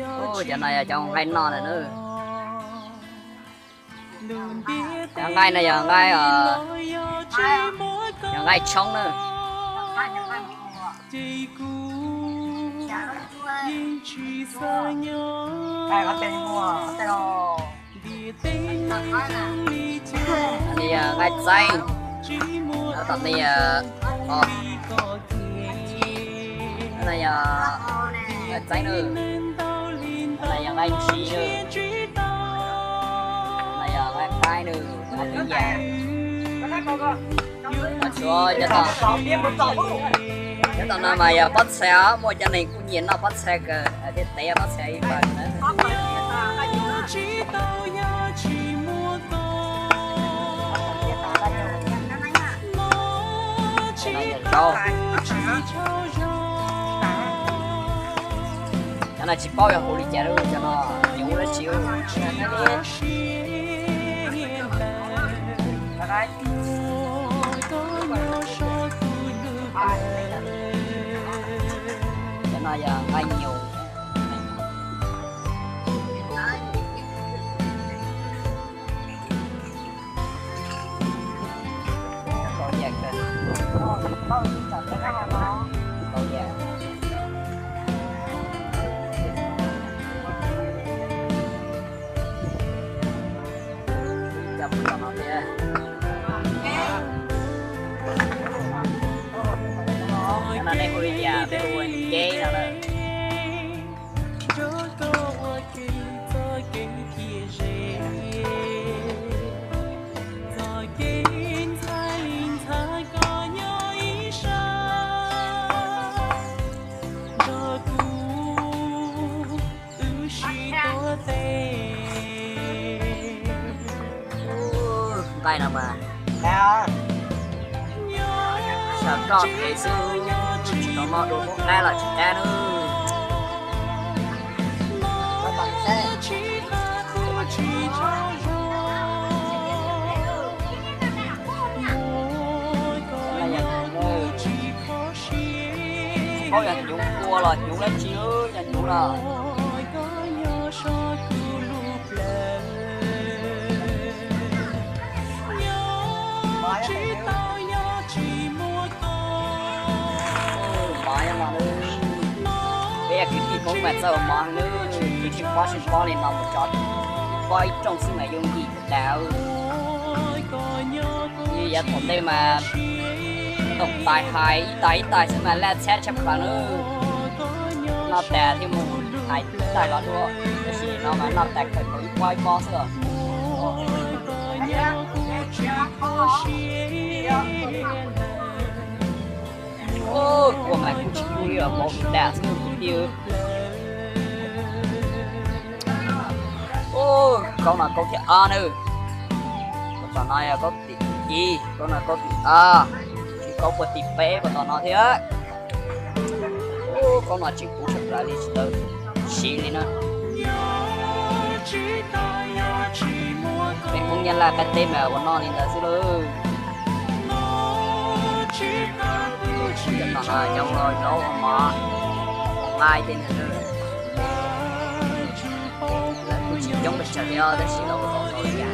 Cov no yog cov nqaij noj na. Cov nqaij no yog nqaij, yog nqaij tshoob na. Nws yog nqaij txeeb. Tom no yog, no yog nqaij txeeb na. No yog nqaij ntsis na. No yog nqaij qaib na, nqaij tub yas. Mas tshuav cov tom no mas yog pob txha os, muaj cov neeg kuj nyiam noj pob txha kawg, thiaj tev pob txha ib pas na. Cov no tsis paub yog hu li cas lawm, cov no nyuv dab tsi. Cov no yog nqaij nyuj. Cov no nej hu li cas, peb hu ua nceb no na. Nqaij no mas, xyaw roj kev xwb, tsis tau noj dua, muab qab los tsis qab na. Paub yog nyuv tua los nyuv dab tsi, yog nyuv los. Mov no, peb yog kwv tij Hmoob mas txawj ua mov heev, kwv tij Hmoob tsis paub li no mus tso, paub ib rooj xwb mas yooj yim tas. Yav tom ntej mas toom tais hais ib tais ib tais xwb mas laj txhab tshaj plaws na. Noj tas thiaj mus hais ib tais los dua, tab sis no mas noj tas khaws tau ib pob ib pob xwb os. Kua mas kuj tsis kub li os, mov kuj dam xwb kwv tij. Kaub no kaub thib ob na. Tom no yog kaub tim ib, kaub no kaub tim ob, kaub puag tim peb puag tom no thiab. Kaub no tseem kub tshaj plaws li, tsis tau siv li na. Peb Hmoob Nyab Laj qab teb mas ua noj li ntawd xwb lauj. Tom no cov ua zaub ua mov, nqaij tej ntawd, lawv kuj tsis coob pes tsawg li os, tab sis lawv ua tau ntau li cas.